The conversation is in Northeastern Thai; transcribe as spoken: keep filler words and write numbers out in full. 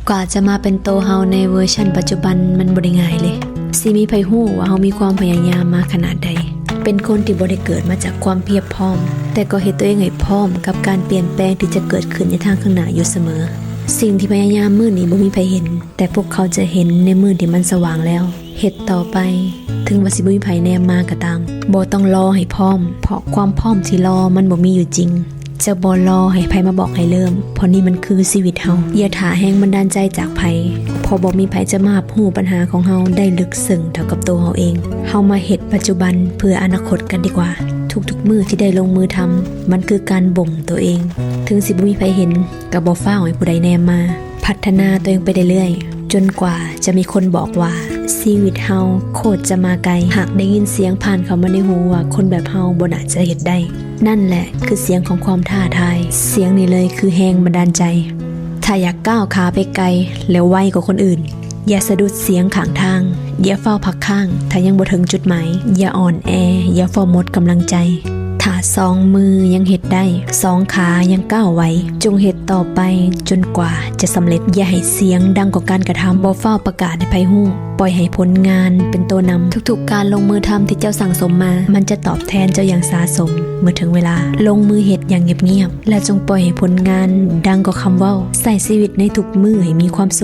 กว่าจะมาเป็นโตเฮาในเวอร์ชันปัจจุบันมันบ่ได้ง่ายเลย สิมีไผฮู้ว่าเฮามีความพยายามมาขนาดใด เป็นคนที่บ่ได้เกิดมาจากความเพียบพร้อม แต่ก็เฮ็ดตัวเองให้พร้อมกับการเปลี่ยนแปลงที่จะเกิดขึ้นในทางข้างหน้าอยู่เสมอ สิ่งที่พยายามมื้อนี้บ่มีไผเห็น แต่พวกเขาจะเห็นในมื้อที่มันสว่างแล้ว เฮ็ดต่อไป ถึงว่าสิบ่มีไผแนมมาก็ตาม บ่ต้องรอให้พร้อม เพราะความพร้อมที่รอมันบ่มีอยู่จริง จะบ่รอให้ไผมาบอกให้เริ่ม เพราะนี่มันคือชีวิตเฮา อย่าถ่าแรงบันดาลใจจากไผ เพราะบ่มีไผจะมารับรู้ปัญหาของเฮาได้ลึกซึ้งเท่ากับตัวเฮาเอง เฮามาเฮ็ดปัจจุบันเพื่ออนาคตกันดีกว่า ทุกๆมื้อที่ได้ลงมือทำ มันคือการบ่มตัวเอง ถึงสิบ่มีไผเห็น ก็บ่ฟ้าวให้ผู้ใดแนมมา พัฒนาตัวเองไปเรื่อยๆ จนกว่าจะมีคนบอกว่า ชีวิตเฮาโคตรจะมาไกล หากได้ยินเสียงผ่านเข้ามาในหูว่าคนแบบเฮาบ่น่าจะเฮ็ดได้ นั่นแหละคือเสียงของความท้าทาย เสียงนี้เลยคือแรงบันดาลใจ ถ้าอยากก้าวขาไปไกล แล้วไวกว่าคนอื่น อย่าสะดุดเสียงข้างทาง อย่าฟ้าวพักค้าง ถ้ายังบ่ถึงจุดหมาย อย่าอ่อนแอ อย่าฟ้าวหมดกำลังใจ ถ้าสองมือยังเฮ็ดได้ สองขายังก้าวไหว จงเฮ็ดต่อไปจนกว่าจะสำเร็จ อย่าให้เสียงดังกว่าการกระทำ บ่ฟ้าวประกาศให้ไผฮู้ ปล่อยให้ผลงานเป็นตัวนำ ทุกๆการลงมือทำที่เจ้าสั่งสมมา มันจะตอบแทนเจ้าอย่างสาสม เมื่อถึงเวลา ลงมือเฮ็ดอย่างเงียบๆ และจงปล่อยให้ผลงานดังกว่าคำเว้า ใช้ชีวิตในทุกมื้อให้มีความสุข